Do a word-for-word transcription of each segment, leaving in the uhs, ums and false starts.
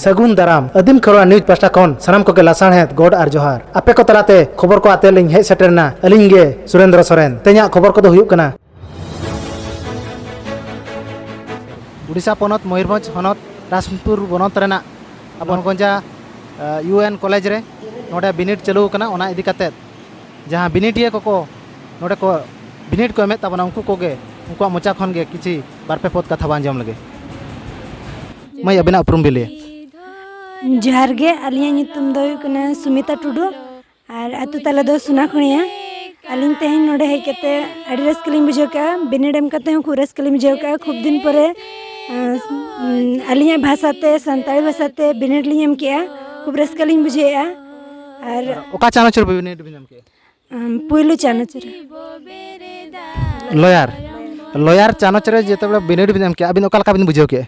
ᱥᱟᱹᱜᱩᱱ ᱫᱟᱨᱟᱢ᱾ ᱟᱹᱫᱤᱢ ᱠᱷᱮᱨᱣᱟᱲ ᱱᱤᱭᱩᱡᱽ ᱯᱟᱦᱴᱟ ᱠᱷᱚᱱ ᱥᱟᱱᱟᱢ ᱠᱚᱜᱮ ᱞᱟᱥᱟᱲᱦᱮᱫ ᱜᱚᱰ ᱟᱨ ᱡᱚᱦᱟᱨ᱾ ᱟᱯᱮ ᱠᱚ ᱛᱟᱞᱟᱛᱮ ᱠᱷᱚᱵᱚᱨ ᱠᱚ ᱟᱛᱮ ᱞᱤᱧ ᱦᱮᱡ ᱥᱮᱴᱮᱨ ᱮᱱᱟ ᱟᱹᱞᱤᱧ ᱜᱮ ᱥᱩᱨᱮᱱᱫᱨᱚ ᱥᱚᱨᱮᱱ᱾ ᱛᱮᱦᱮᱧᱟᱜ ᱠᱷᱚᱵᱚᱨ ᱠᱚᱫᱚ ᱦᱩᱭᱩᱜ ᱠᱟᱱᱟ, ᱩᱰᱤᱥᱟ ᱯᱚᱱᱚᱛ ᱢᱚᱭᱩᱨᱵᱷᱚᱸᱡᱽ ᱦᱚᱱᱚᱛ ᱨᱟᱥᱱᱯᱩᱨ ᱵᱚᱱᱚᱛ ᱨᱮᱱᱟᱜ ᱟᱵᱚ ᱜᱚᱸᱡᱟ, ᱮ, ᱤᱭᱩ ᱮᱱ ᱠᱚᱞᱮᱡᱽ ᱨᱮ ᱱᱚᱰᱮ ᱵᱤᱱᱤᱰ ᱪᱟᱹᱞᱩ ᱟᱠᱟᱱᱟ᱾ ᱚᱱᱟ ᱤᱫᱤ ᱠᱟᱛᱮ ᱡᱟᱦᱟᱸ ᱵᱤᱱᱤᱰᱤᱭᱟᱹ ᱠᱚᱠᱚ ᱱᱚᱰᱮ ᱠᱚ ᱵᱤᱱᱤᱰ ᱠᱚ ᱮᱢᱮᱫ ᱛᱟᱵᱚᱱᱟ, ᱩᱱᱠᱩ ᱠᱚᱜᱮ ᱩᱱᱠᱩᱣᱟᱜ ᱢᱚᱪᱟ ᱠᱷᱚᱱ ᱜᱮ ᱠᱤᱪᱷᱤ ᱵᱟᱨ ᱯᱮ ᱯᱚᱫ ᱠᱟᱛᱷᱟ ᱵᱚᱱ ᱟᱸᱡᱚᱢ ᱞᱮᱜᱮ᱾ ᱢᱟᱹᱭ, ᱟᱹᱵᱤᱱᱟᱜ ᱩᱯᱨᱩᱢ ᱵᱤᱱ ᱞᱟᱹᱭᱟ? ᱡᱚᱦᱟᱨ ᱜᱮ, ᱟᱹᱞᱤᱧᱟᱜ ᱧᱩᱛᱩᱢ ᱫᱚ ᱦᱩᱭᱩᱜ ᱠᱟᱱᱟ ᱥᱩᱢᱤᱛᱟ ᱴᱩᱰᱩ ᱟᱨ ᱟᱹᱛᱩ ᱛᱟᱞᱟ ᱫᱚ ᱥᱩᱱᱟᱠᱷᱩᱲᱤᱭᱟ᱾ ᱟᱹᱞᱤᱧ ᱛᱮᱦᱮᱧ ᱱᱚᱰᱮ ᱦᱮᱡ ᱠᱟᱛᱮ ᱟᱹᱰᱤ ᱨᱟᱹᱥᱠᱟᱹ ᱞᱤᱧ ᱵᱩᱡᱷᱟᱹᱣ ᱠᱮᱜᱼᱟ᱾ ᱵᱤᱱᱤᱰ ᱮᱢ ᱠᱟᱛᱮ ᱦᱚᱸ ᱠᱷᱩᱵ ᱨᱟᱹᱥᱠᱟᱹ ᱞᱤᱧ ᱵᱩᱡᱷᱟᱹᱣ ᱠᱮᱜᱼᱟ᱾ ᱠᱷᱩᱵ ᱫᱤᱱ ᱯᱚᱨᱮ, ᱟᱸ, ᱟᱹᱞᱤᱧᱟᱜ ᱵᱷᱟᱥᱟ ᱛᱮ, ᱥᱟᱱᱛᱟᱲᱤ ᱵᱷᱟᱥᱟ ᱛᱮ ᱵᱤᱱᱤᱰ ᱞᱤᱧ ᱮᱢ ᱠᱮᱜᱼᱟ᱾ ᱠᱷᱩᱵ ᱨᱟᱹᱥᱠᱟᱹ ᱞᱤᱧ ᱵᱩᱡᱷᱟᱹᱣᱮᱜᱼᱟ᱾ ᱟᱨ ᱚᱠᱟ ᱪᱟᱱᱟᱪ ᱨᱮ ᱵᱤᱱᱤᱰ ᱵᱤᱱ ᱮᱢ ᱠᱮᱜᱼᱟ? ᱟᱢ, ᱯᱩᱭᱞᱩ ᱪᱟᱱᱟᱪ ᱨᱮ᱾ ᱞᱚᱭᱟᱨ, ᱞᱚᱭᱟᱨ ᱪᱟᱱᱟᱪ ᱨᱮ ᱡᱮᱛᱮ ᱵᱮᱲᱟ ᱵᱤᱱᱤᱰ ᱵᱤᱱ ᱮᱢ ᱠᱮᱜᱼᱟ, ᱟᱹᱵᱤᱱ ᱚᱠᱟ ᱞᱮᱠᱟ ᱵᱤᱱ ᱵᱩᱡᱷᱟᱹᱣ ᱠᱮᱜᱼᱟ?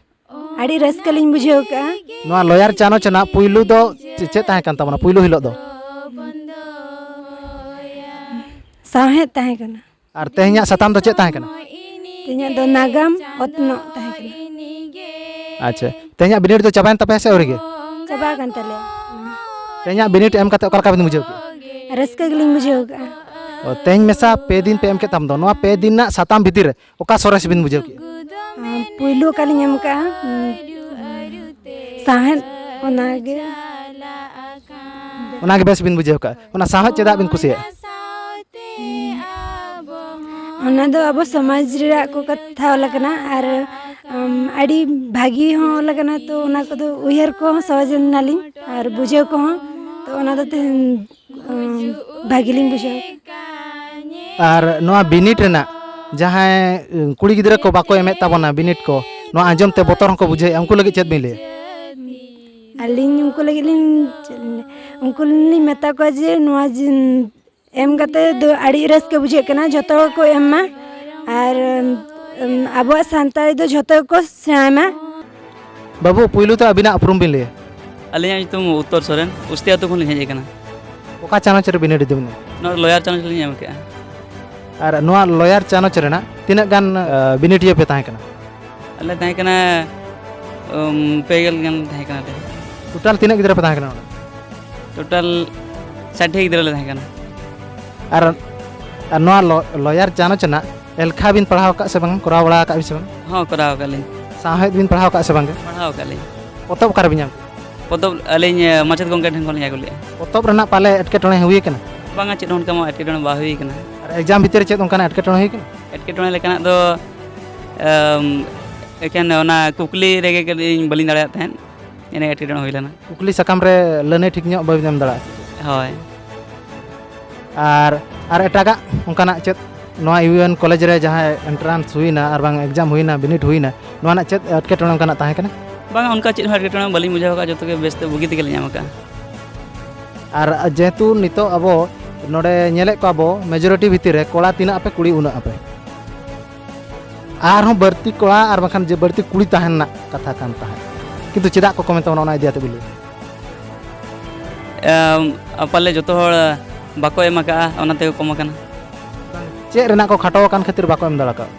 ᱟᱹᱰᱤ ᱨᱟᱹᱥᱠᱟᱹ ᱞᱤᱧ ᱵᱩᱡᱷᱟᱹᱣ ᱠᱮᱜᱼᱟ᱾ ᱱᱚᱣᱟ ᱞᱚᱭᱟᱨ ᱪᱟᱱᱟᱪ ᱨᱮᱱᱟᱜ ᱯᱩᱭᱞᱩ ᱫᱚ ᱪᱮ-, ᱪᱮᱫ ᱛᱟᱦᱮᱸ ᱠᱟᱱ ᱛᱟᱵᱚᱱᱟ ᱯᱩᱭᱞᱩ ᱦᱤᱞᱳᱜ ᱫᱚ? ᱥᱟᱶᱦᱮᱫ ᱛᱟᱦᱮᱸ ᱠᱟᱱᱟ᱾ ᱟᱨ ᱛᱮᱦᱮᱧᱟᱜ ᱥᱟᱛᱟᱢ ᱫᱚ ᱪᱮᱫ ᱛᱟᱦᱮᱸ ᱠᱟᱱᱟ? ᱛᱮᱦᱮᱧᱟᱜ ᱫᱚ ᱱᱟᱜᱟᱢ ᱚᱛᱱᱚᱜ ᱛᱟᱦᱮᱸ ᱠᱟᱱᱟ᱾ ᱟᱪᱪᱷᱟ, ᱛᱮᱦᱮᱧᱟᱜ ᱵᱤᱱᱤᱰ ᱫᱚ ᱪᱟᱵᱟᱭᱮᱱ ᱛᱟᱯᱮᱭᱟ ᱥᱮ ᱟᱹᱣᱨᱤ ᱜᱮ? ᱪᱟᱵᱟ ᱟᱠᱟᱱ ᱛᱟᱞᱮᱭᱟ᱾ ᱛᱮᱦᱮᱧᱟᱜ ᱵᱤᱱᱤᱰ ᱮᱢ ᱠᱟᱛᱮ ᱚᱠᱟ ᱞᱮᱠᱟ ᱵᱤᱱ ᱵᱩᱡᱷᱟᱹᱣ ᱠᱮᱜᱼᱟ? ᱨᱟᱹᱥᱠᱟᱹ ᱜᱮᱞᱤᱧ ᱵᱩᱡᱷᱟᱹᱣ ᱠᱟᱜᱼᱟ᱾ ᱚ, ᱛᱮᱦᱮᱧ ᱢᱮᱥᱟ ᱯᱮ ᱫᱤᱱ ᱯᱮ ᱮᱢ ᱠᱮᱫ ᱛᱟᱢ ᱫᱚ, ᱱᱚᱣᱟ ᱯᱮ ᱫᱤᱱ ᱨᱮᱱᱟᱜ ᱥᱟᱛᱟᱢ ᱵᱷᱤᱛᱤᱨ ᱨᱮ ᱚᱠᱟ ᱥᱚᱨᱮᱥ ᱵᱤᱱ ᱵᱩᱡᱷᱟᱹᱣ ᱠᱮᱜᱼᱟ? ᱟᱸ, ᱯᱩᱭᱞᱩ ᱚᱠᱟᱞᱤᱧ ᱮᱢ ᱠᱟᱜᱼᱟ, ᱩᱸ, ᱥᱟᱶᱦᱮᱫ, ᱚᱱᱟᱜᱮ᱾ ᱚᱱᱟᱜᱮ ᱵᱮᱥ ᱵᱤᱱ ᱵᱩᱡᱷᱟᱹᱣ ᱠᱟᱜᱼᱟ᱾ ᱚᱱᱟ ᱥᱟᱶᱦᱮᱫ ᱪᱮᱫᱟᱜ ᱵᱤᱱ ᱠᱩᱥᱤᱭᱟᱜᱼᱟ? ᱚᱱᱟ ᱫᱚ ᱟᱵᱚ ᱥᱚᱢᱟᱡᱽ ᱨᱮᱭᱟᱜ ᱠᱚ ᱠᱟᱛᱷᱟ ᱚᱞ ᱟᱠᱟᱱᱟ ᱟᱨ, ᱩᱸ, ᱟᱹᱰᱤ ᱵᱷᱟᱹᱜᱤ ᱦᱚᱸ ᱚᱞ ᱟᱠᱟᱱᱟ, ᱛᱚ ᱚᱱᱟ ᱠᱚᱫᱚ ᱩᱭᱦᱟᱹᱨ ᱠᱚᱦᱚᱸ ᱥᱚᱦᱚᱡ ᱮᱱᱟᱞᱤᱧ ᱟᱨ ᱵᱩᱡᱷᱟᱹᱣ ᱠᱚᱦᱚᱸ, ᱛᱚ ᱚᱱᱟ ᱫᱚ ᱛᱮᱦᱮᱧ ᱩᱸ, ᱵᱷᱟᱹᱜᱤ ᱞᱤᱧ ᱵᱩᱡᱷᱟᱹᱣ᱾ ᱟᱨ ᱱᱚᱣᱟ ᱵᱤᱱᱤᱰ ᱨᱮᱱᱟᱜ ᱡᱟᱦᱟᱸᱭ, ᱩᱸ, ᱠᱩᱲᱤ ᱜᱤᱫᱽᱨᱟᱹ ᱠᱚ ᱵᱟᱠᱚ ᱮᱢᱮᱫ ᱛᱟᱵᱚᱱᱟ ᱵᱤᱱᱤᱰ ᱠᱚ, ᱱᱚᱣᱟ ᱟᱸᱡᱚᱢ ᱛᱮ ᱵᱚᱛᱚᱨ ᱦᱚᱸᱠᱚ ᱵᱩᱡᱷᱟᱹᱣᱮᱫᱼᱟ, ᱩᱱᱠᱩ ᱞᱟᱹᱜᱤᱫ ᱪᱮᱫ ᱵᱤᱱ ᱞᱟᱹᱭᱟ? ᱟᱹᱞᱤᱧ ᱩᱱᱠᱩ ᱞᱟᱹᱜᱤᱫ ᱞᱤᱧ, ᱪᱮᱫ ᱞᱤᱧ ᱞᱟᱹᱭᱟ? ᱩᱱᱠᱩ ᱞᱤᱧ ᱢᱮᱛᱟ ᱠᱚᱣᱟ ᱡᱮ ᱱᱚᱣᱟ ᱡᱤᱱ-, ᱮᱢ ᱠᱟᱛᱮ ᱫᱚ ᱟᱹᱰᱤ ᱨᱟᱹᱥᱠᱟᱹ ᱵᱩᱡᱷᱟᱹᱜ ᱠᱟᱱᱟ, ᱡᱚᱛᱚ ᱦᱚᱲ ᱠᱚ ᱮᱢ ᱢᱟ᱾ ᱟᱨ, ᱩᱸ, ᱟᱵᱚᱣᱟᱜ ᱥᱟᱱᱛᱟᱲᱤ ᱫᱚ ᱡᱷᱚᱛᱚ ᱜᱮᱠᱚ ᱥᱮᱬᱟᱭ ᱢᱟ᱾ ᱵᱟᱹᱵᱩ, ᱯᱩᱭᱞᱩ ᱛᱮ ᱟᱹᱵᱤᱱᱟᱜ ᱩᱯᱨᱩᱢ ᱵᱤᱱ ᱞᱟᱹᱭᱟ? ᱟᱹᱞᱤᱧᱟᱜ ᱧᱩᱛᱩᱢ ᱩᱛᱛᱚᱨ ᱥᱚᱨᱮᱱ, ᱩᱥᱛᱤ ᱟᱹᱛᱩ ᱠᱷᱚᱱ ᱞᱤᱧ ᱦᱮᱡ ᱟᱠᱟᱱᱟ᱾ ᱚᱠᱟ ᱪᱟᱱᱟᱪ ᱨᱮ ᱵᱤᱱᱤᱰ ᱤᱫᱤ ᱵᱤᱱᱟ? ᱱᱚᱣᱟ ᱞᱚᱭᱟᱨ ᱪᱟᱱᱟᱪ ᱞᱤᱧ ᱮᱢ ᱠᱮᱜᱼᱟ᱾ ᱟᱨ ᱱᱚᱣᱟ ᱞᱚᱭᱟᱨ ᱪᱟᱱᱟᱪ ᱨᱮᱱᱟᱜ ᱛᱤᱱᱟᱹᱜ ᱜᱟᱱ, ᱟ, ᱵᱤᱱᱤᱰᱤᱭᱟᱹ ᱯᱮ ᱛᱟᱦᱮᱸ ᱠᱟᱱᱟ? ᱟᱞᱮ ᱛᱟᱦᱮᱸ ᱠᱟᱱᱟ ᱩᱢ, ᱯᱮ ᱜᱮᱞ ᱜᱟᱱ ᱛᱟᱦᱮᱸ ᱠᱟᱱᱟ ᱞᱮ᱾ ᱴᱳᱴᱟᱞ ᱛᱤᱱᱟᱹᱜ ᱜᱤᱫᱽᱨᱟᱹ ᱯᱮ ᱛᱟᱦᱮᱸ ᱠᱟᱱᱟ ᱱᱚᱰᱮ? ᱴᱳᱴᱟᱞ ᱥᱟᱴ ᱜᱤᱫᱽᱨᱟᱹ ᱞᱮ ᱛᱟᱦᱮᱸ ᱠᱟᱱᱟ᱾ ᱟᱨ, ᱟᱨ ᱱᱚᱣᱟ ᱞᱚ-, ᱞᱚᱭᱟᱨ ᱪᱟᱱᱚᱪ ᱨᱮᱱᱟᱜ ᱮᱞᱠᱷᱟ ᱵᱤᱱ ᱯᱟᱲᱦᱟᱣ ᱟᱠᱟᱫ ᱥᱮ ᱵᱟᱝ? ᱠᱚᱨᱟᱣ ᱵᱟᱲᱟ ᱟᱠᱟᱫ ᱵᱤᱱ ᱥᱮ ᱵᱟᱝ? ᱦᱚᱸ, ᱠᱚᱨᱟᱣ ᱟᱠᱟᱫ ᱞᱤᱧ᱾ ᱥᱟᱶᱦᱮᱫ ᱵᱤᱱ ᱯᱟᱲᱦᱟᱣ ᱟᱠᱟᱫ ᱥᱮ ᱵᱟᱝ? ᱯᱟᱲᱦᱟᱣ ᱟᱠᱟᱫ ᱞᱤᱧ᱾ ᱯᱚᱛᱚᱵ ᱚᱠᱟ ᱨᱮᱵᱤᱱ ᱧᱟᱢ ᱠᱮᱫᱟ? ᱯᱚᱛᱚᱵ ᱟᱹᱞᱤᱧ, ᱮ, ᱢᱟᱪᱮᱫ ᱜᱚᱢᱠᱮ ᱴᱷᱮᱱ ᱠᱷᱚᱱ ᱞᱤᱧ ᱟᱹᱜᱩ ᱞᱮᱫᱼᱟ᱾ ᱯᱚᱛᱚᱵ ᱨᱮᱱᱟᱜ ᱯᱟᱞᱮ ᱮᱴᱠᱮᱴᱚᱬᱮ ᱦᱩᱭ ᱟᱠᱟᱱᱟ? ᱵᱟᱝᱟ, ᱪᱮᱫ ᱦᱚᱸ ᱚᱱᱠᱟ ᱢᱟ ᱮᱴᱠᱮᱴᱚᱬᱮ ᱵᱟᱝ ᱦᱩᱭ ᱟᱠᱟᱱᱟ᱾ ᱟᱨ ᱮᱠᱡᱟᱢ ᱵᱷᱤᱛᱤᱨ ᱨᱮ ᱪᱮᱫ ᱚᱱᱠᱟᱱᱟᱜ ᱮᱴᱠᱮᱴᱚᱬᱮ ᱦᱩᱭ ᱟᱠᱟᱱᱟ? ᱮᱴᱠᱮᱴᱚᱬᱮ ᱞᱮᱠᱟᱱᱟᱜ ᱫᱚ, ᱮᱢ, ᱮᱠᱷᱮᱱ ᱚᱱᱟ ᱠᱩᱠᱞᱤ ᱨᱮᱜᱮ ᱠᱟᱹᱴᱤᱡ ᱵᱟᱹᱞᱤᱧ ᱫᱟᱲᱮᱭᱟᱜ ᱛᱟᱦᱮᱸᱫ, ᱤᱱᱟᱹ ᱮᱴᱠᱮᱴᱚᱬᱮ ᱦᱩᱭ ᱞᱮᱱᱟ᱾ ᱠᱩᱠᱞᱤ ᱥᱟᱠᱟᱢ ᱨᱮ ᱞᱟᱹᱱᱟᱹᱭ ᱴᱷᱤᱠ ᱧᱚᱜ ᱵᱟᱹᱵᱤᱱ ᱮᱢ ᱫᱟᱲᱮᱭᱟᱜᱼᱟ? ᱦᱳᱭ᱾ ᱟᱨ, ᱟᱨ ᱮᱴᱟᱜᱟᱜ ᱚᱱᱠᱟᱱᱟᱜ ᱪᱮᱫ ᱱᱚᱣᱟ ᱤᱭᱩ ᱮᱱ ᱠᱚᱞᱮᱡᱽ ᱨᱮ ᱡᱟᱦᱟᱸᱭ ᱮᱱᱴᱨᱟᱱᱥ ᱦᱩᱭᱱᱟ ᱟᱨ ᱵᱟᱝ ᱮᱠᱡᱟᱢ ᱦᱩᱭᱱᱟ, ᱵᱤᱱᱤᱰ ᱦᱩᱭᱱᱟ, ᱱᱚᱣᱟ ᱨᱮᱱᱟᱜ ᱪᱮᱫ ᱮᱴᱠᱮᱴᱚᱬᱮ ᱚᱱᱠᱟᱱᱟᱜ ᱛᱟᱦᱮᱸ ᱠᱟᱱᱟ? ᱵᱟᱝᱟ, ᱚᱱᱠᱟ ᱪᱮᱫ ᱦᱚᱸ ᱮᱴᱠᱮᱴᱚᱬᱮ ᱵᱟᱹᱞᱤᱧ ᱵᱩᱡᱷᱟᱹᱣ ᱟᱠᱟᱫᱼᱟ, ᱡᱚᱛᱚ ᱜᱮ ᱵᱮᱥ ᱛᱮ ᱵᱩᱜᱤ ᱛᱮᱜᱮ ᱞᱤᱧ ᱧᱟᱢ ᱟᱠᱟᱫᱼᱟ᱾ ᱟᱨ ᱡᱮᱦᱮᱛᱩ ᱱᱤᱛᱚᱜ ᱟᱵᱚ ᱱᱚᱰᱮ ᱧᱮᱞᱮᱫ ᱠᱚᱣᱟ ᱵᱚ, ᱢᱮᱡᱚᱨᱤᱴᱤ ᱵᱷᱤᱛᱤᱨ ᱨᱮ ᱠᱚᱲᱟ ᱛᱤᱱᱟᱹᱜ ᱟᱯᱮ, ᱠᱩᱲᱤ ᱩᱱᱟᱹᱜ ᱟᱯᱮ, ᱟᱨᱦᱚᱸ ᱵᱟᱹᱲᱛᱤ ᱠᱚᱲᱟ ᱟᱨ ᱵᱟᱝᱠᱷᱟᱱ ᱡᱮ ᱵᱟᱹᱲᱛᱤ ᱠᱩᱲᱤ ᱛᱟᱦᱮᱱ ᱨᱮᱱᱟᱜ ᱠᱟᱛᱷᱟ ᱠᱟᱱ ᱛᱟᱦᱮᱸᱫ, ᱠᱤᱱᱛᱩ ᱪᱮᱫᱟᱜ ᱠᱚ ᱠᱚᱢᱮ ᱛᱟᱵᱚᱱᱟ, ᱚᱱᱟ ᱤᱫᱤ ᱠᱟᱛᱮ ᱵᱤᱱ ᱞᱟᱹᱭᱟ? ᱮᱢ, ᱯᱟᱞᱮ ᱡᱚᱛᱚ ᱦᱚᱲ ᱵᱟᱠᱚ ᱮᱢ ᱟᱠᱟᱫᱼᱟ, ᱚᱱᱟ ᱛᱮᱜᱮ ᱠᱚᱢ ᱟᱠᱟᱱᱟ᱾ ᱪᱮᱫ ᱨᱮᱱᱟᱜ ᱠᱚ ᱠᱷᱟᱴᱚ ᱟᱠᱟᱱ ᱠᱷᱟᱹᱛᱤᱨ ᱵᱟᱠᱚ ᱮᱢ ᱫᱟᱲᱮ ᱠᱟᱣᱫᱟ?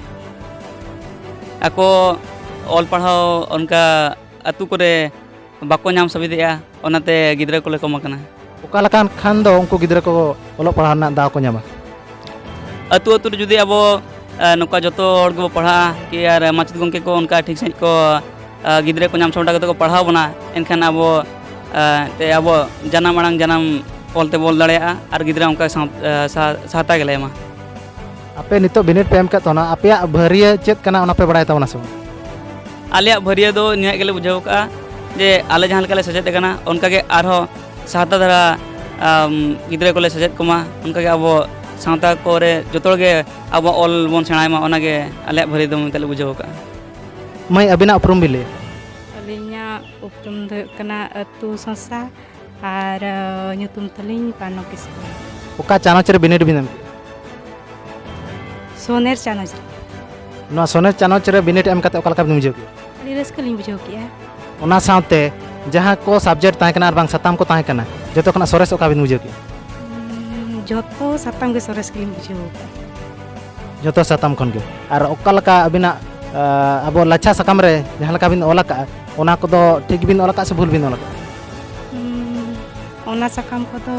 ᱟᱠᱚ ᱚᱞ ᱯᱟᱲᱦᱟᱣ ᱚᱱᱠᱟ ᱟᱹᱛᱩ ᱠᱚᱨᱮ ᱵᱟᱠᱚ ᱧᱟᱢ ᱥᱟᱹᱵᱤᱫᱮᱜᱼᱟ, ᱚᱱᱟᱛᱮ ᱜᱤᱫᱽᱨᱟᱹ ᱠᱚᱞᱮ ᱠᱚᱢ ᱟᱠᱟᱱᱟ᱾ ᱚᱠᱟ ᱞᱮᱠᱟᱱ ᱠᱷᱟᱱ ᱫᱚ ᱩᱱᱠᱩ ᱜᱤᱫᱽᱨᱟᱹ ᱠᱚ ᱚᱞᱚᱜ ᱯᱟᱲᱦᱟᱣ ᱨᱮᱱᱟᱜ ᱫᱟᱣ ᱠᱚ ᱧᱟᱢᱟ? ᱟᱹᱛᱩ ᱟᱹᱛᱩ ᱨᱮ ᱡᱩᱫᱤ ᱟᱵᱚ, ᱮ, ᱱᱚᱝᱠᱟ ᱡᱚᱛᱚ ᱦᱚᱲ ᱜᱮᱵᱚ ᱯᱟᱲᱦᱟᱜᱼᱟ ᱠᱤ, ᱟᱨ ᱢᱟᱪᱮᱫ ᱜᱚᱢᱠᱮ ᱠᱚ ᱚᱱᱠᱟ ᱴᱷᱤᱠ ᱥᱟᱺᱦᱤᱡ ᱠᱚ, ᱮ, ᱜᱤᱫᱽᱨᱟᱹ ᱠᱚ ᱧᱟᱢ ᱥᱟᱢᱴᱟᱣ ᱠᱟᱛᱮ ᱠᱚ ᱯᱟᱲᱦᱟᱣ ᱵᱚᱱᱟ, ᱮᱱᱠᱷᱟᱱ ᱟᱵᱚ, ᱮ, ᱛᱮ ᱟᱵᱚ ᱡᱟᱱᱟᱢ ᱟᱲᱟᱝ ᱡᱟᱱᱟᱢ ᱚᱞ ᱛᱮᱵᱚ ᱚᱞ ᱫᱟᱲᱮᱭᱟᱜᱼᱟ ᱟᱨ ᱜᱤᱫᱽᱨᱟᱹ ᱚᱱᱠᱟ ᱥᱟᱶ-, ᱮ, ᱥᱟ-, ᱥᱟᱦᱟᱛᱟ ᱜᱮᱞᱮ ᱮᱢᱟ᱾ ᱟᱯᱮ ᱱᱤᱛᱚᱜ ᱵᱤᱱᱤᱰ ᱯᱮ ᱮᱢ ᱠᱟᱜ ᱛᱟᱵᱚᱱᱟ, ᱟᱯᱮᱭᱟᱜ ᱵᱷᱟᱹᱨᱭᱟᱹ ᱪᱮᱫ ᱠᱟᱱᱟ, ᱚᱱᱟ ᱯᱮ ᱵᱟᱲᱟᱭ ᱛᱟᱵᱚᱱᱟ ᱥᱮ ᱵᱟᱝ? ᱟᱞᱮᱭᱟᱜ ᱵᱷᱟᱹᱨᱭᱟᱹ ᱫᱚ ᱱᱤᱱᱟᱹᱜ ᱜᱮᱞᱮ ᱵᱩᱡᱷᱟᱹᱣ ᱠᱟᱜᱼᱟ ᱡᱮ ᱟᱞᱮ ᱡᱟᱦᱟᱸ ᱞᱮᱠᱟᱞᱮ ᱥᱮᱪᱮᱫ ᱟᱠᱟᱱᱟ, ᱚᱱᱠᱟᱜᱮ ᱟᱨᱦᱚᱸ ᱥᱟᱦᱟᱛᱟ ᱫᱷᱟᱨᱟ, ᱟᱢ, ᱜᱤᱫᱽᱨᱟᱹ ᱠᱚᱞᱮ ᱥᱮᱪᱮᱫ ᱠᱚᱢᱟ, ᱚᱱᱠᱟᱜᱮ ᱟᱵᱚ ᱥᱟᱶᱛᱟ ᱠᱚᱨᱮ ᱡᱚᱛᱚ ᱦᱚᱲ ᱜᱮ ᱟᱵᱚᱣᱟᱜ ᱚᱞ ᱵᱚᱱ ᱥᱮᱬᱟᱭ ᱢᱟ, ᱚᱱᱟᱜᱮ ᱟᱞᱮᱭᱟᱜ ᱵᱷᱟᱹᱨᱭᱟᱹ ᱫᱚ ᱢᱮᱱᱛᱮ ᱞᱮ ᱵᱩᱡᱷᱟᱹᱣ ᱠᱟᱜᱼᱟ᱾ ᱢᱟᱹᱭ, ᱟᱹᱵᱤᱱᱟᱜ ᱩᱯᱨᱩᱢ ᱵᱤᱱ ᱞᱟᱹᱭᱟ? ᱟᱹᱞᱤᱧᱟᱜ ᱩᱯᱨᱩᱢ ᱫᱚ ᱦᱩᱭᱩᱜ ᱠᱟᱱᱟ ᱟᱹᱛᱩ ᱥᱚᱸᱥᱟ ᱟᱨ, ᱟᱹ, ᱧᱩᱛᱩᱢ ᱛᱟᱹᱞᱤᱧ ᱯᱟᱱᱚ ᱠᱤᱥᱠᱩ᱾ ᱚᱠᱟ ᱪᱟᱱᱟᱪ ᱨᱮ ᱵᱤᱱᱤᱰ ᱵᱤᱱ ᱮᱢ ᱠᱮᱫᱟ? ᱥᱚᱱᱮᱨ ᱪᱟᱱᱟᱪ ᱨᱮ᱾ ᱱᱚᱣᱟ ᱥᱚᱱᱮᱨ ᱪᱟᱱᱟᱪ ᱨᱮ ᱵᱤᱱᱤᱰ ᱮᱢ ᱠᱟᱛᱮ ᱚᱠᱟ ᱞᱮᱠᱟ ᱵᱤᱱ ᱵᱩᱡᱷᱟᱹᱣ ᱠᱮᱫᱟ? ᱟᱹᱰᱤ ᱨᱟᱹᱥᱠᱟᱹ ᱞᱤᱧ ᱵᱩᱡᱷᱟᱹᱣ ᱠᱮᱜᱼᱟ᱾ ᱚᱱᱟ ᱥᱟᱶᱛᱮ ᱡᱟᱦᱟᱸ ᱠᱚ ᱥᱟᱵᱡᱮᱠᱴ ᱛᱟᱦᱮᱸ ᱠᱟᱱᱟ ᱟᱨ ᱵᱟᱝ ᱥᱟᱛᱟᱢ ᱠᱚ ᱛᱟᱦᱮᱸ ᱠᱟᱱᱟ, ᱡᱚᱛᱚ ᱠᱷᱚᱱᱟᱜ ᱥᱚᱨᱮᱥ ᱚᱠᱟ ᱵᱤᱱ ᱵᱩᱡᱷᱟᱹᱣ ᱠᱮᱫᱟ? ᱩᱸ, ᱡᱚᱛᱚ ᱥᱟᱛᱟᱢ ᱜᱮ ᱥᱚᱨᱮᱥ ᱜᱮᱞᱤᱧ ᱵᱩᱡᱷᱟᱹᱣ ᱠᱟᱜᱼᱟ᱾ ᱡᱚᱛᱚ ᱥᱟᱛᱟᱢ ᱠᱷᱚᱱ ᱜᱮ᱾ ᱟᱨ ᱚᱠᱟ ᱞᱮᱠᱟ ᱟᱹᱵᱤᱱᱟᱜ, ᱟ, ᱟᱵᱚ ᱞᱟᱪᱷᱟ ᱥᱟᱠᱟᱢ ᱨᱮ ᱡᱟᱦᱟᱸ ᱞᱮᱠᱟ ᱵᱤᱱ ᱚᱞ ᱟᱠᱟᱫᱼᱟ, ᱚᱱᱟ ᱠᱚᱫᱚ ᱴᱷᱤᱠ ᱵᱤᱱ ᱚᱞ ᱟᱠᱟᱫ ᱥᱮ ᱵᱷᱩᱞ ᱵᱤᱱ ᱚᱞ ᱟᱠᱟᱫ? ᱦᱩᱸ, ᱚᱱᱟ ᱥᱟᱠᱟᱢ ᱠᱚᱫᱚ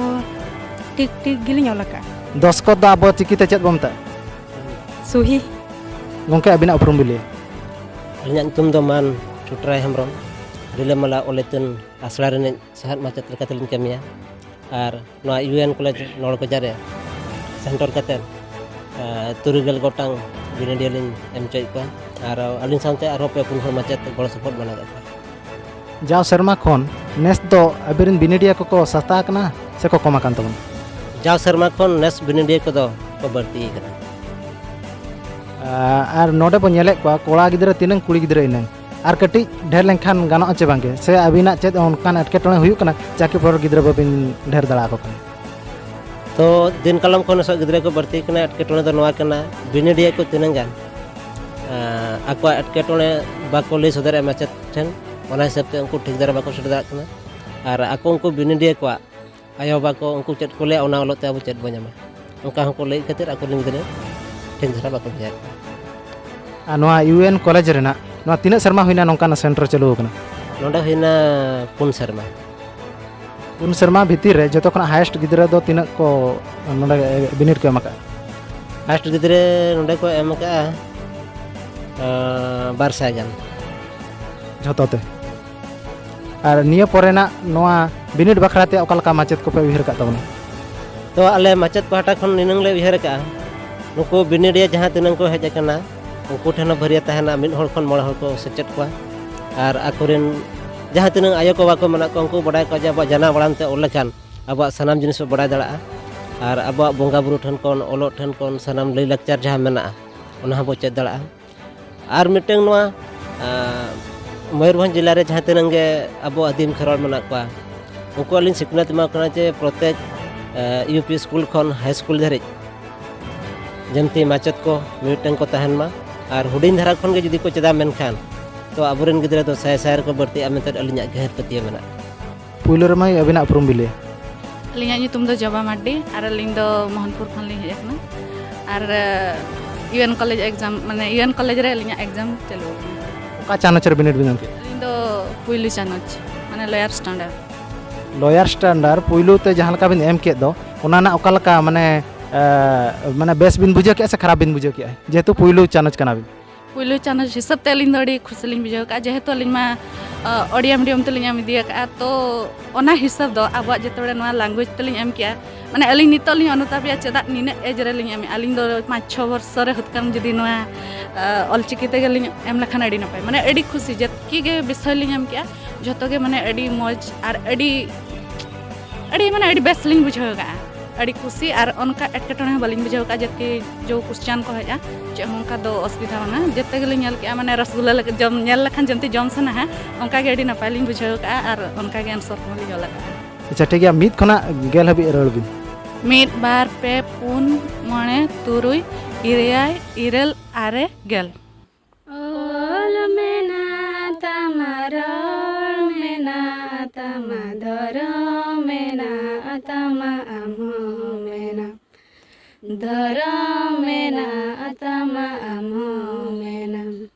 ᱴᱷᱤᱠ ᱴᱷᱤᱠ ᱜᱮᱞᱤᱧ ᱚᱞ ᱟᱠᱟᱫᱼᱟ᱾ ᱫᱚᱥᱠᱚᱛ ᱫᱚ ᱟᱵᱚ ᱪᱤᱠᱤᱛᱮ ᱪᱮᱫ ᱵᱚ ᱢᱮᱛᱟᱜᱼᱟ? ᱥᱩᱦᱤ᱾ ᱜᱚᱢᱠᱮ, ᱟᱹᱵᱤᱱᱟᱜ ᱩᱯᱨᱩᱢ ᱵᱤᱱ ᱞᱟᱹᱭᱟ? ᱟᱹᱞᱤᱧᱟᱜ ᱧᱩᱛᱩᱢ ᱫᱚ ᱢᱟᱱ ᱪᱩᱴᱨᱟᱭ ᱦᱮᱢᱵᱨᱚᱢ, ᱨᱤᱞᱟᱹᱢᱟᱞᱟ ᱚᱞ ᱤᱛᱩᱱ ᱟᱥᱲᱟ ᱨᱤᱱᱤᱡ ᱥᱟᱶᱦᱮᱫ ᱢᱟᱪᱮᱫ ᱞᱮᱠᱟᱛᱮᱞᱤᱧ ᱠᱟᱹᱢᱤᱭᱟ᱾ ᱟᱨ ᱱᱚᱣᱟ ᱤᱭᱩ ᱮᱱ ᱠᱚᱞᱮᱡᱽ ᱱᱚᱲᱠᱚᱡᱟ ᱨᱮ ᱥᱮᱱᱴᱟᱨ ᱠᱟᱛᱮᱫ, ᱟᱸ, ᱛᱩᱨᱩᱭ ᱜᱮᱞ ᱜᱚᱴᱟᱝ ᱵᱤᱱᱤᱰᱤᱭᱟᱹ ᱞᱤᱧ ᱮᱢ ᱦᱚᱪᱚᱭᱮᱫ ᱠᱚᱣᱟ᱾ ᱟᱨ ᱟᱹᱞᱤᱧ ᱥᱟᱶᱛᱮ ᱟᱨᱦᱚᱸ ᱯᱮ ᱯᱩᱱ ᱦᱚᱲ ᱢᱟᱪᱮᱫ ᱜᱚᱲᱚ ᱥᱚᱯᱚᱦᱚᱫ ᱢᱮᱱᱟᱜ ᱟᱠᱟᱫ ᱠᱚᱣᱟ᱾ ᱡᱟᱣ ᱥᱮᱨᱢᱟ ᱠᱷᱚᱱ ᱱᱮᱥ ᱫᱚ ᱟᱵᱤᱱ ᱨᱮᱱ ᱵᱤᱱᱤᱰᱤᱭᱟᱹ ᱠᱚᱠᱚ ᱥᱟᱥᱛᱟ ᱟᱠᱟᱱᱟ ᱥᱮᱠᱚ ᱠᱚᱢ ᱟᱠᱟᱱ ᱛᱟᱵᱚᱱᱟ? ᱡᱟᱣ ᱥᱮᱨᱢᱟ ᱠᱷᱚᱱ ᱱᱮᱥ ᱵᱤᱱᱤᱰᱤᱭᱟᱹ ᱠᱚᱫᱚ ᱠᱚ ᱵᱟᱹᱲᱛᱤ ᱟᱠᱟᱱᱟ᱾ ᱟᱨ ᱱᱚᱰᱮ ᱵᱚᱱ ᱧᱮᱞᱮᱫ ᱠᱚᱣᱟ, ᱠᱚᱲᱟ ᱜᱤᱫᱽᱨᱟᱹ ᱛᱤᱱᱟᱹᱝ, ᱠᱩᱲᱤ ᱜᱤᱫᱽᱨᱟᱹ ᱤᱱᱟᱹᱝ᱾ ᱟᱨ ᱠᱟᱹᱴᱤᱡ ᱰᱷᱮᱨ ᱞᱮᱱᱠᱷᱟᱱ ᱜᱟᱱᱚᱜᱼᱟ ᱪᱮ ᱵᱟᱝᱜᱮ? ᱥᱮ ᱟᱹᱵᱤᱱᱟᱜ ᱪᱮᱫ ᱚᱱᱠᱟᱱ ᱮᱴᱠᱮᱴᱚᱬᱮ ᱦᱩᱭᱩᱜ ᱠᱟᱱᱟ, ᱪᱟᱹᱠᱨᱤ ᱯᱚᱨᱮ ᱜᱤᱫᱽᱨᱟᱹ ᱵᱟᱹᱵᱤᱱ ᱰᱷᱮᱨ ᱫᱟᱲᱮ ᱟᱠᱚ ᱠᱟᱱᱟ? ᱛᱚ, ᱫᱤᱱ ᱠᱟᱞᱚᱢ ᱠᱷᱚᱱ ᱱᱤᱛᱚᱜ ᱜᱤᱫᱽᱨᱟᱹ ᱠᱚ ᱵᱟᱹᱲᱛᱤ ᱠᱟᱱᱟ᱾ ᱮᱴᱠᱮᱴᱚᱬᱮ ᱫᱚ ᱱᱚᱣᱟ ᱠᱟᱱᱟ, ᱵᱤᱱᱤᱰᱤᱭᱟᱹ ᱠᱚ ᱛᱤᱱᱟᱹᱝ ᱜᱟᱱ, ᱟᱸ, ᱟᱠᱚᱣᱟᱜ ᱮᱴᱠᱮᱴᱚᱬᱮ ᱵᱟᱠᱚ ᱞᱟᱹᱭ ᱥᱚᱫᱚᱨᱮᱫᱼᱟ ᱢᱟᱪᱮᱫ ᱴᱷᱮᱱ, ᱚᱱᱟ ᱦᱤᱥᱟᱹᱵ ᱛᱮ ᱩᱱᱠᱩ ᱴᱷᱤᱠ ᱫᱷᱟᱨᱟ ᱵᱟᱠᱚ ᱥᱮᱴᱮᱨ ᱫᱟᱲᱮᱭᱟᱜ ᱠᱟᱱᱟ᱾ ᱟᱨ ᱟᱠᱚ ᱩᱱᱠᱩ ᱵᱤᱱᱤᱰᱤᱭᱟᱹ ᱠᱚᱣᱟᱜ ᱟᱭᱳᱼᱵᱟᱵᱟ ᱠᱚ ᱩᱱᱠᱩ ᱪᱮᱫ ᱠᱚ ᱞᱟᱹᱭᱟ, ᱚᱱᱟ ᱚᱞᱚᱜ ᱛᱮ ᱟᱵᱚ ᱪᱮᱫ ᱵᱚ ᱧᱟᱢᱟ? ᱚᱱᱠᱟ ᱦᱚᱸᱠᱚ ᱞᱟᱹᱭᱮᱫ ᱠᱷᱟᱹᱛᱤᱨ ᱟᱠᱚᱨᱮᱱ ᱜᱤᱫᱽᱨᱟᱹ ᱴᱷᱤᱠ ᱫᱷᱟᱨᱟ ᱵᱟᱠᱚ ᱵᱷᱮᱡᱟᱭᱮᱫ ᱠᱚᱣᱟ᱾ ᱟᱨ ᱱᱚᱣᱟ ᱤᱭᱩ ᱮᱱ ᱠᱚᱞᱮᱡᱽ ᱨᱮᱱᱟᱜ ᱱᱚᱣᱟ ᱛᱤᱱᱟᱹᱜ ᱥᱮᱨᱢᱟ ᱦᱩᱭᱱᱟ ᱱᱚᱝᱠᱟᱱᱟᱜ ᱥᱮᱱᱴᱟᱨ ᱪᱟᱹᱞᱩ ᱟᱠᱟᱱᱟ? ᱱᱚᱰᱮ ᱦᱩᱭᱱᱟ ᱯᱩᱱ ᱥᱮᱨᱢᱟ᱾ ᱯᱩᱱ ᱥᱮᱨᱢᱟ ᱵᱷᱤᱛᱤᱨ ᱨᱮ ᱡᱚᱛᱚ ᱠᱷᱚᱱᱟᱜ ᱦᱟᱭᱮᱥᱴ ᱜᱤᱫᱽᱨᱟᱹ ᱫᱚ ᱛᱤᱱᱟᱹᱜ ᱠᱚ ᱱᱚᱰᱮ ᱵᱤᱱᱤᱰ ᱠᱚ ᱮᱢ ᱟᱠᱟᱫᱼᱟ? ᱦᱟᱭᱮᱥᱴ ᱜᱤᱫᱽᱨᱟᱹ ᱱᱚᱰᱮ ᱠᱚ ᱮᱢ ᱟᱠᱟᱫᱼᱟ, ᱟᱸ, ᱵᱟᱨ ᱥᱟᱭ ᱜᱟᱱ᱾ ᱡᱷᱚᱛᱚ ᱛᱮ? ᱟᱨ ᱱᱤᱭᱟᱹ ᱯᱚᱨᱮᱱᱟᱜ ᱱᱚᱣᱟ ᱵᱤᱱᱤᱰ ᱵᱟᱠᱷᱨᱟ ᱛᱮ ᱚᱠᱟ ᱞᱮᱠᱟ ᱢᱟᱪᱮᱫ ᱠᱚᱯᱮ ᱩᱭᱦᱟᱹᱨ ᱟᱠᱟᱫ ᱛᱟᱵᱚᱱᱟ? ᱛᱚ, ᱟᱞᱮ ᱢᱟᱪᱮᱫ ᱯᱟᱦᱴᱟ ᱠᱷᱚᱱ ᱱᱤᱱᱟᱹᱝ ᱞᱮ ᱩᱭᱦᱟᱹᱨ ᱟᱠᱟᱫᱼᱟ, ᱱᱩᱠᱩ ᱵᱤᱱᱤᱰᱤᱭᱟᱹ ᱡᱟᱦᱟᱸ ᱛᱤᱱᱟᱹᱝ ᱠᱚ ᱦᱮᱡ ᱟᱠᱟᱱᱟ, ᱩᱱᱠᱩ ᱴᱷᱮᱱ ᱦᱚᱸ ᱵᱷᱟᱹᱨᱭᱟᱹ ᱛᱟᱦᱮᱱᱟ, ᱢᱤᱫ ᱦᱚᱲ ᱠᱷᱚᱱ ᱢᱚᱬᱮ ᱦᱚᱲ ᱠᱚ ᱥᱮᱪᱮᱫ ᱠᱚᱣᱟ᱾ ᱟᱨ ᱟᱠᱚᱨᱮᱱ ᱡᱟᱦᱟᱸ ᱛᱤᱱᱟᱹᱝ ᱟᱭᱳ ᱠᱚ ᱵᱟᱠᱚ ᱢᱮᱱᱟᱜ ᱠᱚᱣᱟ, ᱩᱱᱠᱩ ᱵᱟᱰᱟᱭ ᱠᱚᱣᱟ ᱡᱮ ᱟᱵᱚᱣᱟᱜ ᱡᱟᱱᱟᱢ ᱟᱲᱟᱝ ᱛᱮ ᱚᱞ ᱞᱮᱠᱷᱟᱱ ᱟᱵᱚᱣᱟᱜ ᱥᱟᱱᱟᱢ ᱡᱤᱱᱤᱥ ᱵᱚ ᱵᱟᱰᱟᱭ ᱫᱟᱲᱮᱭᱟᱜᱼᱟ᱾ ᱟᱨ ᱟᱵᱚᱣᱟᱜ ᱵᱚᱸᱜᱟ ᱵᱩᱨᱩ ᱴᱷᱮᱱ ᱠᱷᱚᱱ, ᱚᱞᱚᱜ ᱴᱷᱮᱱ ᱠᱷᱚᱱ, ᱥᱟᱱᱟᱢ ᱞᱟᱹᱭ ᱞᱟᱠᱪᱟᱨ ᱡᱟᱦᱟᱸ ᱢᱮᱱᱟᱜᱼᱟ, ᱚᱱᱟ ᱦᱚᱸᱵᱚ ᱪᱮᱫ ᱫᱟᱲᱮᱭᱟᱜᱼᱟ᱾ ᱟᱨ ᱢᱤᱫᱴᱟᱝ ᱱᱚᱣᱟ, ᱟᱸ, ᱢᱚᱭᱩᱨᱵᱷᱚᱸᱡᱽ ᱡᱮᱞᱟ ᱨᱮ ᱡᱟᱦᱟᱸ ᱛᱤᱱᱟᱹᱝ ᱜᱮ ᱟᱵᱚ ᱟᱹᱫᱤᱢ ᱠᱷᱮᱨᱣᱟᱲ ᱢᱮᱱᱟᱜ ᱠᱚᱣᱟ, ᱩᱱᱠᱩᱣᱟᱜ ᱞᱤᱧ ᱥᱤᱠᱷᱱᱟᱹᱛ ᱮᱢᱟ ᱠᱚ ᱠᱟᱱᱟ ᱡᱮ ᱯᱨᱚᱛᱮᱠ, ᱟᱸ, ᱭᱩ ᱯᱤ ᱥᱠᱩᱞ ᱠᱷᱚᱱ ᱦᱟᱭ ᱥᱠᱩᱞ ᱫᱷᱟᱹᱨᱤᱡ ᱡᱮᱢᱛᱤ ᱢᱟᱪᱮᱫ ᱠᱚ ᱢᱤᱫᱴᱟᱝ ᱠᱚ ᱛᱟᱦᱮᱱ ᱢᱟ᱾ ᱟᱨ ᱦᱩᱰᱤᱧ ᱫᱷᱟᱨᱟ ᱠᱷᱚᱱ ᱜᱮ ᱡᱩᱫᱤ ᱠᱚ ᱪᱮᱫᱟ, ᱢᱮᱱᱠᱷᱟᱱ ᱛᱚ ᱟᱵᱚᱨᱮᱱ ᱜᱤᱫᱽᱨᱟᱹ ᱫᱚ ᱥᱟᱭ ᱥᱟᱭ ᱨᱮᱠᱚ ᱵᱟᱹᱲᱛᱤᱜᱼᱟ ᱢᱮᱱᱛᱮ ᱟᱹᱞᱤᱧᱟᱜ ᱜᱟᱹᱦᱤᱨ ᱯᱟᱹᱛᱭᱟᱹᱣ ᱢᱮᱱᱟᱜᱼᱟ᱾ ᱯᱩᱭᱞᱩ ᱨᱮ ᱢᱟᱹᱭ, ᱟᱹᱵᱤᱱᱟᱜ ᱩᱯᱨᱩᱢ ᱵᱤᱱ ᱞᱟᱹᱭᱟ᱾ ᱟᱹᱞᱤᱧᱟᱜ ᱧᱩᱛᱩᱢ ᱫᱚ ᱡᱚᱵᱟ ᱢᱟᱨᱰᱤ ᱟᱨ ᱟᱹᱞᱤᱧ ᱫᱚ ᱢᱳᱦᱚᱱᱯᱩᱨ ᱠᱷᱚᱱ ᱞᱤᱧ ᱦᱮᱡ ᱟᱠᱟᱱᱟ᱾ ᱟᱨ, ᱤᱭᱩ ᱮᱱ ᱠᱚᱞᱮᱡᱽ ᱮᱠᱡᱟᱢ, ᱢᱟᱱᱮ, ᱤᱭᱩ ᱮᱱ ᱠᱚᱞᱮᱡᱽ ᱨᱮ ᱟᱹᱞᱤᱧᱟᱜ ᱮᱠᱡᱟᱢ ᱪᱟᱹᱞᱩ ᱟᱠᱟᱱᱟ᱾ ᱚᱠᱟ ᱪᱟᱱᱟᱪ ᱨᱮ ᱵᱤᱱᱤᱰ ᱵᱤᱱ ᱮᱢ ᱠᱮᱫᱟ? ᱟᱹᱞᱤᱧ ᱫᱚ ᱯᱩᱭᱞᱩ ᱪᱟᱱᱟᱪ, ᱢᱟᱱᱮ ᱞᱚᱭᱟᱨ ᱥᱴᱟᱱᱰᱟᱨᱰ᱾ ᱞᱚᱭᱟᱨ ᱥᱴᱟᱱᱰᱟᱨᱰ ᱯᱩᱭᱞᱩ ᱛᱮ ᱡᱟᱦᱟᱸ ᱞᱮᱠᱟ ᱵᱤᱱ ᱮᱢ ᱠᱮᱫ ᱫᱚ, ᱚᱱᱟ ᱨᱮᱱᱟᱜ ᱚᱠᱟ ᱞᱮᱠᱟ, ᱢᱟᱱᱮ ᱮ, ᱢᱟᱱᱮ ᱵᱮᱥ ᱵᱤᱱ ᱵᱩᱡᱷᱟᱹᱣ ᱠᱮᱫᱼᱟ ᱥᱮ ᱠᱷᱟᱨᱟᱯ ᱵᱤᱱ ᱵᱩᱡᱷᱟᱹᱣ ᱠᱮᱫᱼᱟ, ᱡᱮᱦᱮᱛᱩ ᱯᱩᱭᱞᱩ ᱪᱟᱱᱟᱪ ᱠᱟᱱᱟ ᱵᱤᱱ? ᱯᱩᱭᱞᱩ ᱪᱟᱱᱟᱪ ᱦᱤᱥᱟᱹᱵ ᱛᱮ ᱟᱹᱞᱤᱧ ᱫᱚ ᱟᱹᱰᱤ ᱠᱷᱩᱥᱤ ᱞᱤᱧ ᱵᱩᱡᱷᱟᱹᱣ ᱠᱟᱜᱼᱟ, ᱡᱮᱦᱮᱛᱩ ᱟᱹᱞᱤᱧ ᱢᱟ ᱚᱰᱤᱭᱟ ᱢᱤᱰᱤᱭᱟᱢ ᱛᱮᱞᱤᱧ ᱮᱢ ᱤᱫᱤ ᱟᱠᱟᱫᱼᱟ᱾ ᱛᱚ ᱚᱱᱟ ᱦᱤᱥᱟᱹᱵ ᱫᱚ ᱟᱵᱚᱣᱟᱜ ᱡᱮᱛᱮ ᱵᱮᱲᱟ ᱱᱚᱣᱟ ᱞᱮᱝᱜᱩᱭᱮᱡᱽ ᱛᱮᱞᱤᱧ ᱮᱢ ᱠᱮᱜᱼᱟ, ᱢᱟᱱᱮ ᱟᱹᱞᱤᱧ ᱱᱤᱛᱚᱜ ᱞᱤᱧ ᱚᱱᱩᱛᱟᱯ ᱮᱜᱼᱟ ᱪᱮᱫᱟᱜ ᱱᱤᱱᱟᱹᱜ ᱮᱡᱽ ᱨᱮᱞᱤᱧ ᱮᱢᱮᱜᱼᱟ᱾ ᱟᱹᱞᱤᱧ ᱫᱚ ᱯᱟᱸᱪ ᱪᱷᱚ ᱵᱚᱨᱥᱚ ᱨᱮ ᱦᱩᱛᱠᱟᱹᱢ ᱡᱩᱫᱤ ᱱᱚᱣᱟ ᱚᱞᱪᱤᱠᱤ ᱛᱮᱜᱮ ᱞᱤᱧ ᱮᱢ ᱞᱮᱠᱷᱟᱱ ᱟᱹᱰᱤ ᱱᱟᱯᱟᱭ, ᱢᱟᱱᱮ ᱟᱹᱰᱤ ᱠᱷᱩᱥᱤ᱾ ᱡᱮᱛᱠᱤ ᱜᱮ ᱵᱤᱥᱚᱭ ᱞᱤᱧ ᱮᱢ ᱠᱮᱜᱼᱟ, ᱡᱷᱚᱛᱚ ᱜᱮ ᱢᱟᱱᱮ ᱟᱹᱰᱤ ᱢᱚᱡᱽ ᱟᱨ ᱟᱹᱰᱤ ᱟᱹᱰᱤ ᱢᱟᱱᱮ ᱟᱹᱰᱤ ᱵᱮᱥ ᱞᱤᱧ ᱵᱩᱡᱷᱟᱹᱣ ᱠᱟᱜᱼᱟ, ᱟᱹᱰᱤ ᱠᱩᱥᱤ᱾ ᱟᱨ ᱚᱱᱠᱟ ᱮᱴᱠᱮᱴᱚᱬᱮ ᱦᱚᱸ ᱵᱟᱹᱞᱤᱧ ᱵᱩᱡᱷᱟᱹᱣ ᱠᱟᱜᱼᱟ᱾ ᱡᱮᱛᱠᱤ ᱡᱚ ᱠᱚᱥᱪᱟᱱ ᱠᱚ ᱦᱮᱡᱼᱟ, ᱪᱮᱫ ᱦᱚᱸ ᱚᱱᱠᱟ ᱫᱚ ᱚᱥᱩᱵᱤᱫᱷᱟ ᱵᱟᱝᱟ᱾ ᱡᱮᱛᱮ ᱜᱮᱞᱤᱧ ᱧᱮᱞ ᱠᱮᱜᱼᱟ, ᱢᱟᱱᱮ ᱨᱚᱥᱜᱩᱞᱞᱟ ᱞᱮᱠᱟ ᱡᱚᱢ, ᱧᱮᱞ ᱞᱮᱠᱷᱟᱱ ᱡᱚᱢᱛᱮ ᱡᱚᱢ ᱥᱟᱱᱟᱣᱟ, ᱚᱱᱠᱟ ᱜᱮ ᱟᱹᱰᱤ ᱱᱟᱯᱟᱭ ᱞᱤᱧ ᱵᱩᱡᱷᱟᱹᱣ ᱠᱟᱜᱼᱟ᱾ ᱟᱨ ᱚᱱᱠᱟ ᱜᱮ ᱟᱱᱥᱟᱨ ᱠᱚᱦᱚᱸ ᱞᱤᱧ ᱚᱞ ᱠᱟᱜᱼᱟ᱾ ᱟᱪᱪᱷᱟ, ᱴᱷᱤᱠ ᱜᱮᱭᱟ, ᱢᱤᱫ ᱠᱷᱚᱱᱟᱜ ᱜᱮᱞ ᱦᱟᱹᱵᱤᱡ ᱨᱚᱲ ᱵᱤᱱ᱾ ᱢᱤᱫ, ᱵᱟᱨ, ᱯᱮ, ᱯᱩᱱ, ᱢᱚᱬᱮ, ᱛᱩᱨᱩᱭ, ᱮᱭᱟᱭ, ᱤᱨᱟᱹᱞ, ᱟᱨᱮ, ᱜᱮᱞ᱾ ᱚᱞ ᱢᱮᱱᱟᱜ ᱛᱟᱢᱟ, ᱨᱚᱲ ᱢᱮᱱᱟᱜ ᱛᱟᱢᱟ, ᱫᱷᱚᱨᱚᱢ ᱢᱮᱱᱟᱜ ᱛᱟᱢᱟ, ᱟᱢ ᱦᱚᱸ ᱢᱮᱱᱟᱢ᱾ ᱫᱷᱚᱨᱚᱢ ᱢᱮᱱᱟᱜ ᱛᱟᱢᱟ, ᱟᱢ ᱦᱚᱸ ᱢᱮᱱᱟᱢ᱾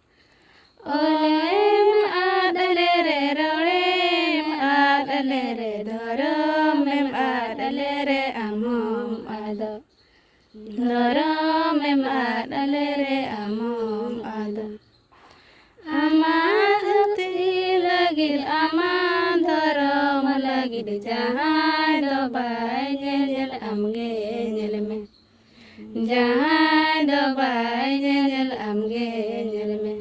ᱚᱞᱮᱢ ᱟᱫ ᱞᱮᱨᱮ, ᱨᱚᱲᱮᱢ ᱟᱫ ᱞᱮᱨᱮ, ᱫᱷᱚᱨᱚᱢᱮᱢ ᱟᱫ ᱞᱮᱨᱮ, ᱟᱢ ᱦᱚᱸᱢ ᱟᱫᱚᱜ᱾ ᱫᱷᱚᱨᱚᱢᱮᱢ ᱟᱫ ᱞᱮᱨᱮ, ᱟᱢ ᱦᱚᱸᱢ ᱟᱫᱚᱜ᱾ ᱟᱢᱟᱜ ᱡᱟᱹᱛᱤ ᱞᱟᱹᱜᱤᱫ, ᱟᱢᱟᱜ ᱫᱷᱚᱨᱚᱢ ᱞᱟᱹᱜᱤᱫ, ᱡᱟᱦᱟᱸᱭ ᱫᱚ ᱵᱟᱭ ᱧᱮᱧᱮᱞ, ᱟᱢᱜᱮ ᱧᱮᱞ ᱢᱮ᱾ ᱡᱟᱦᱟᱸᱭ ᱫᱚ ᱵᱟᱭ ᱧᱮᱧᱮᱞ, ᱟᱢᱜᱮ ᱧᱮᱞ ᱢᱮ᱾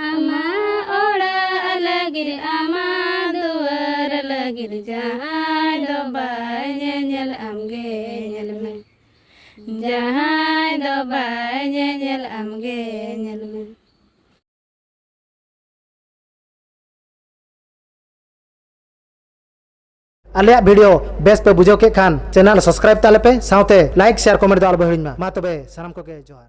ᱟᱢᱟᱜ ᱚᱲᱟᱜ ᱞᱟᱹᱜᱤᱫ, ᱟᱢᱟᱜ ᱫᱩᱣᱟᱹᱨ ᱞᱟᱹᱜᱤᱫ, ᱡᱟᱦᱟᱸᱭ ᱫᱚ ᱵᱟᱭ ᱧᱮᱧᱮᱞ, ᱟᱢᱜᱮ ᱧᱮᱞ ᱢᱮ᱾ ᱡᱟᱦᱟᱸᱭ ᱫᱚ ᱵᱟᱭ ᱧᱮᱧᱮᱞ, ᱟᱢᱜᱮ ᱧᱮᱞ ᱢᱮ᱾ ᱟᱞᱮᱭᱟᱜ ᱵᱷᱤᱰᱤᱭᱳ ᱵᱮᱥ ᱯᱮ ᱵᱩᱡᱷᱟᱹᱣ ᱠᱮᱫ ᱠᱷᱟᱱ, ᱪᱮᱱᱮᱞ ᱥᱟᱵᱥᱠᱨᱟᱭᱤᱵ ᱛᱟᱞᱮ ᱯᱮ, ᱥᱟᱶᱛᱮ ᱞᱟᱭᱤᱠ, ᱥᱮᱭᱟᱨ, ᱠᱚᱢᱮᱱᱴ ᱫᱚ ᱟᱞᱚ ᱯᱮ ᱦᱤᱲᱤᱧ ᱢᱟ᱾ ᱢᱟ ᱛᱚᱵᱮ, ᱥᱟᱱᱟᱢ ᱠᱚᱜᱮ ᱡᱚᱦᱟᱨ᱾